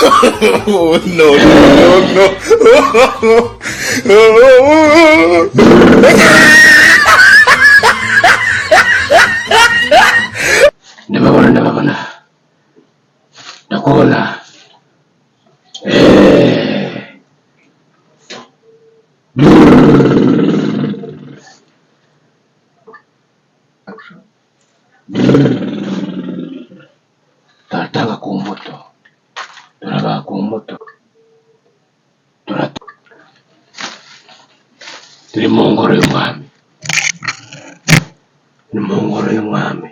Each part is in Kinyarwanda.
Oh, no, no, no, no. Ndababona, ndababona, ndakubona. Turatanga ku mbuto, turabaha ku mbuto, turi mu ngoro y'umwami, ni mu ngoro y'umwami.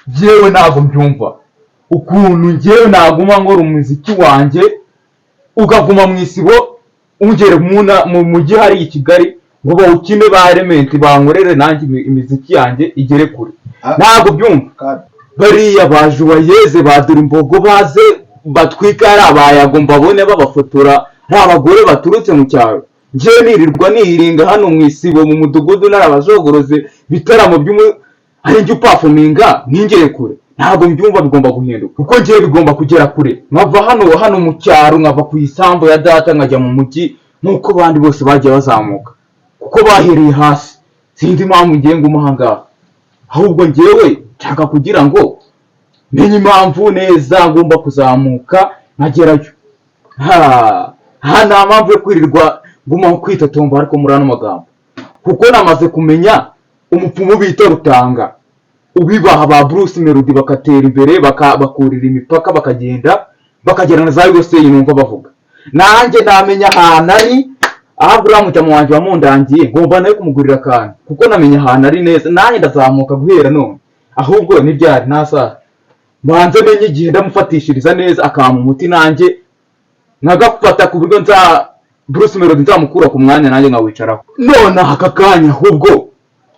Njyewe ntabwo mbyumva ukuntu njyewe naguma nkora umuziki wanjye ukaguma mu isibo, ungere mu mujyi hariya i Kigali ngo bawukine ba Element bankorere nanjye imiziki yanjye igere kure. Ntabwo byumva. Bariya ba Juwayeze ba Dorimbogo baze batwika ari abayago mbabone babafotora ari abagore baturutse mu cyaro. Njyewe nirirwa niringa hano mu isibo mu mudugudu narabajogoroze bitaramo by'umu ari njye upafuminga ningere kure. Ntabwo mbyumva, bigomba guhinduka kuko njyewe bigomba kugera kure, nkava hano mu cyaro, nkava ku isambu ya data nkajya mu mujyi nk'uko abandi bose bagiye bazamuka kuko bahereye hasi. Sinzi impamvu ngiye nguma aha ngaha, ahubwo njyewe nshaka kugira ngo menye impamvu neza ngomba kuzamuka nkagerayo. Ha nta mpamvu yo kwirirwa nguma kwitotomba ariko muri ano magambo, kuko namaze kumenya umupfumu bita Rutanga ubibaha ba Bruce Melody bakatera imbere, bakurira imipaka bakagenda bakagera na za USA numva bavuga. Nanjye namenya ahantu ari, aho uriya mutama wanjye wamundangiye ngomba nawe kumugurira akantu kuko namenya ahantu ari neza, nanjye ndazamuka guhera none. Ahubwo ntibyari nta saha mbanze menye igihe ndamufatishiriza neza akampa umuti nanjye nkagafata ku buryo nza Bruce Melody nzamukura ku mwanya nanjye nkawicaraho. None aka kanya ahubwo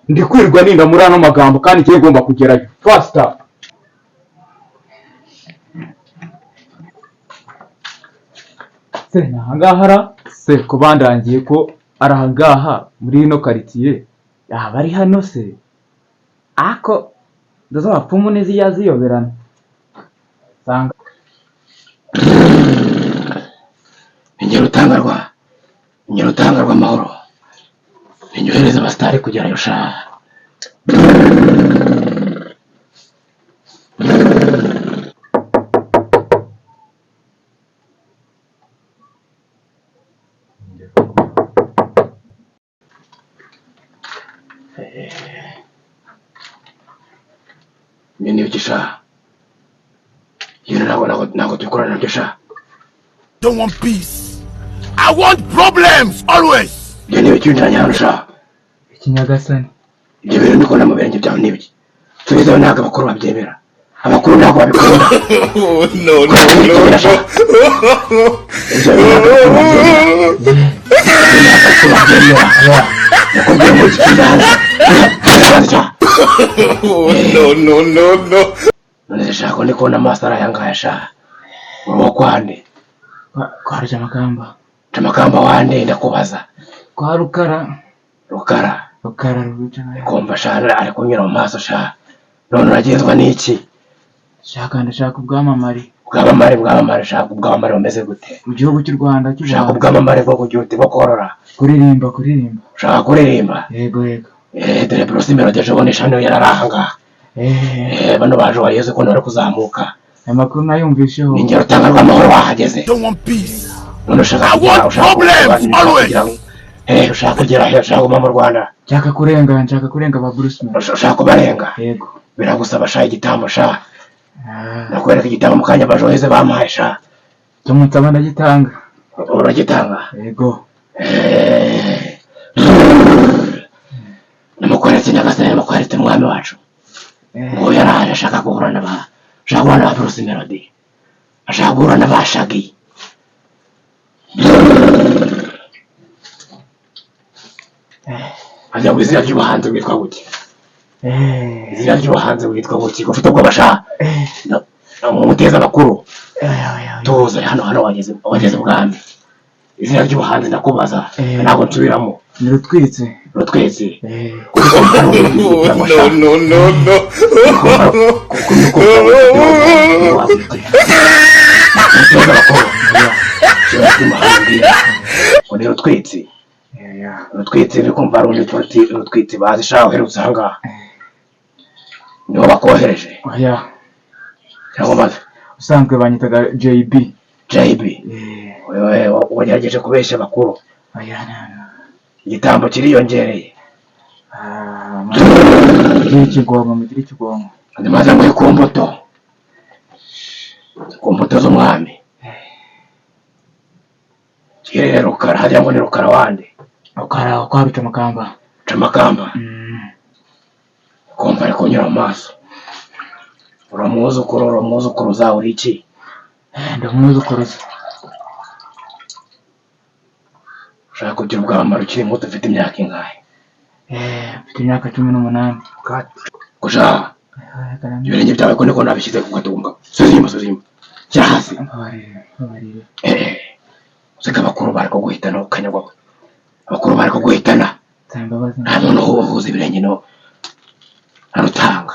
ndi kwirirwa ninda muri ano magambo kandi ngiye ngomba kugerayo faster. Se ni ahangaha ra? Se ko bandangiye ko ari ahangaha muri ino karitsiye, yaba ari hano se? Ako ndazabapfumu nizijya ziyoberana sanga Ingero rutanga rw'amahoro, ninyohereza abasitari kugerayo sha. Ibyo ni ibiki sha? Ibintu ntabwo tubikorana nabyo sha. Don't want peace. I want problems always. Ibyo ni ibiki winjiranye hano sha? Ikinyagasani. Ibyo bintu ndikubona mu birenge byawe ni ibiki? Subizayo, ntabwo abakuru babyemera. Abakuru ntabwo babikunda. Oh, no, no, no, no. Ibyo bintu ntabwo abakuru babyemera. Ibyo ntabwo abakuru babyemera. Nakubwiye ngo iki hanze. Hanze sha. Oh, no, no, no, no. None se sha ko ndi kubona amaso ari aya ngaya sha? Uri uwo kwande? Kwa Rucamakamba. Rucamakamba wande ndakubaza. Kwa Rukara. Rukara. Rukara Rucamakamba. Kumva sha ari kunyura mu maso sha. None uragenzwa n'iki? Shaka ndashaka ubwamamare. Ubwamamare, ubwamamare, shaka ubwamamare bumeze gute? Mu gihugu cy'u Rwanda cy'u Ushaka Rwanda. ubwamamare bwo kugira uti bwo korora. Kuririmba, kuririmba. Ushaka kuririmba? Yego, yego. Dore Bruce Melody ejo bundi shano yari ari aha ngaha. Bano baje wa Yesu ko bari kuzamuka. Aya makuru nayumvisheho. Ni ingero rutanga rw'amahoro wahageze. Don't want peace. None ushaka I kugera, want ushaka problems kugera, always. ushaka kugera he? Ushaka kuguma mu Rwanda? Nshaka kurenga, nshaka kurenga ba Bruce Melody. Ushaka kubarenga? Yego. Biragusaba sha igitambo sha. Nakwereka igitambo mu kanya bajoheze bampaye sha. Tumutaba ndagitanga. Uragitanga? Yego. Namukweretse Nyagasani, namukweretse mwami wacu. Ngo yaraje ashaka guhura na ba, ashaka guhura na ba Bruce Melody. Ashaka guhura na ba Shaggy. Ajya ngo izina ry'ubuhanzi witwa gute? Izina ry'ubuhanzi witwa gute? Ufite ubwoba sha? Umuteza abakuru. Tuza hano, hano wageze, wageze ubwami. Izina ry'ubuhanzi ndakubaza, ntabwo nsubiramo. Ni Rutwitsi. Rutwitsi. No, no, no, no. Ngo ni Rutwitsi. Rutwitsi, uri kumva hari undi Rutwitsi bazi sha uherutse aha ngaha? Niho bakohereje? Oya. Cyangwa maze? Usanzwe banyitaga JB. JB. Wewe wagerageje kubeshya abakuru. Oya. Igitambo kiriyongereye. Mugire ikigongo, mugire ikigongo. Maze ngo ku mbuto, ku mbuto z'umwami. Kirere Rukara, hajya ngo ni Rukara wande? Rukara kwa Rucamakamba. Rucamakamba. Kumva ari kunyura mu maso. Uri umwuzukuru, uri umwuzukuru uzawe uri iki? Ndi umwuzukuruza. Ushaka kugira ubwamamare ukiri muto, ufite imyaka ingahe? Mfite imyaka 18. Kuja ibirenge byawe ko niko nabishyize ku gatunga. Subiza inyuma, subiza inyuma. Shyira hasi. Mbabarire, mbabarire. Useka abakuru bari kuguhitana ukanyagwa. Abakuru bari kuguhitana. Nta muntu uhuza ibirenge no arutanga.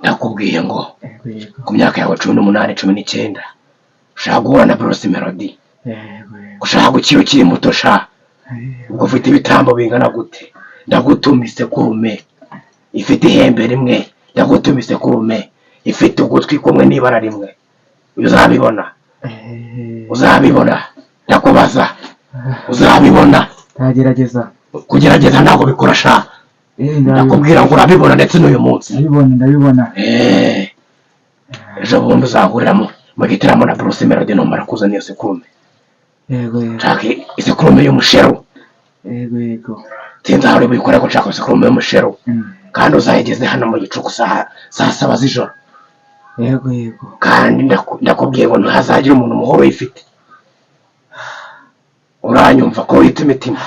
Ndakubwiye ngo ku myaka yawe 18, 19 ushaka guhura na Bruce Melody. Ushaka gukira ukiri muto sha. Ubwo ufite ibitambo bingana gute? Ndagutuma isekurume ifite ihembe rimwe, ndagutuma isekurume ifite ugutwi kumwe n'ibara rimwe. Uzabibona, uzabibona, ndakubaza, uzabibona. Ndagerageza. Kugerageza ntabwo bikora sha. Ndakubwira ngo urabibona ndetse n'uyu munsi. Ndabibona, ndabibona. Ejo bundi uzahuriramo mu gitaramo na Bruce Melody numara kuzana iyo sekurume. Yego, yego. Nshaka isekurume y'umusheru. Yego, yego. Sinzi aho uri buyikore ko nshaka isekurume y'umusheru. Kandi uzayigeze hano mu gicuku saa 7 z'ijoro. Yego, yego. Kandi ndakubwiye ngo ntihazagira umuntu umuhoro uyifite. Uranyumva ko wita imitima.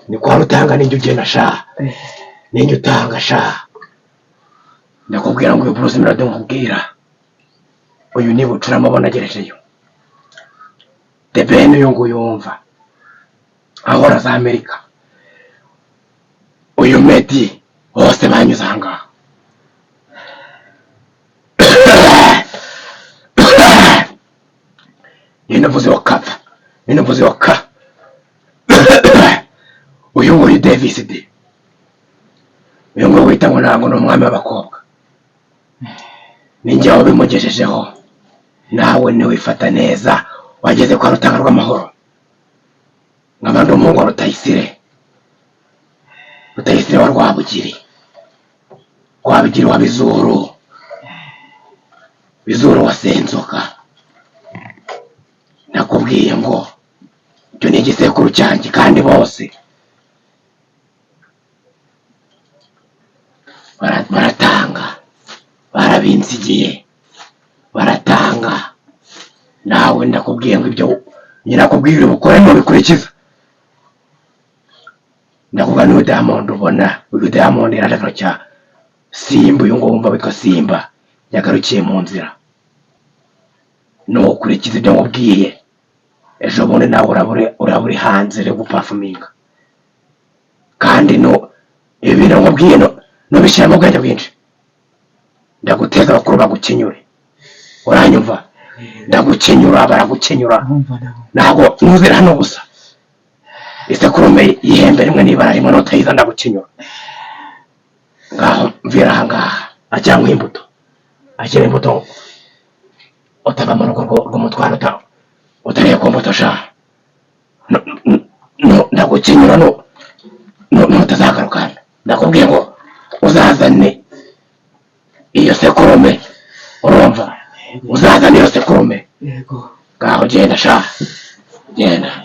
Ni kwa Rutanga ninjye ugenda sha. Ninjye utanga sha. Ndakubwira ngo uyu Bruce Melody nkubwira. Uyu ni bucurama abona agerejeyo. The Ben uyu nguyu wumva. Ahora za Amerika. Uyu Meddy bose banyuze aha ngaha. Ninavuze wa kava, ninavuze wa ka. Uyu nguyu Davis D. Uyu nguyu wita ngo ntabwo ni umwami w'abakobwa. Ninjye wabimugejejeho. Nawe niwifata neza wageze kwa Rutanga rw'amahoro. Nkaba ndi umuhungu wa Rutayisire. Rutayisire wa Rwabugiri. Rwabugiri wa Bizuru. Bizuru wa Senzoka. Nakubwiye ngo icyo ni igisekuru cyanjye kandi bose baratanga, barabinsigiye, baratanga. Nawe ndakubwiye ngo ibyo nyirakubwira ubukore ntubikurikiza. Ndakubwira n'uyu Diamond ubona, uyu Diamond yarashaka cya Simba, uyu nguyu wumva witwa Simba yagarukiye mu nzira. Nukurikiza ibyo nkubwiye, ejo bundi nawe uraba uri hanze uri gupafuminga. Kandi no ibi bintu nkubwiye nubishyiramo ubwenge bwinshi. Ndaguteza abakuru bagukenyure. Uranyumva? Ndagukenyura, baragukenyura. Ntabwo ntuzira hano gusa. Isekurume y'ihembe rimwe n'ibara rimwe nutayiza ndagukenyura. Ngaho mvira aha ngaha. Ajyanywe imbuto. Ashyira imbuto. Utava mu rugo rw'umutwaro utariye ku mbuto sha. Ndagukenyura nutazagaruka hano. Ndakubwiye ngo uzazane iyo sekurume. Urumva? Uzazane iyo sekurume. Yego. Ngaho genda sha. Genda.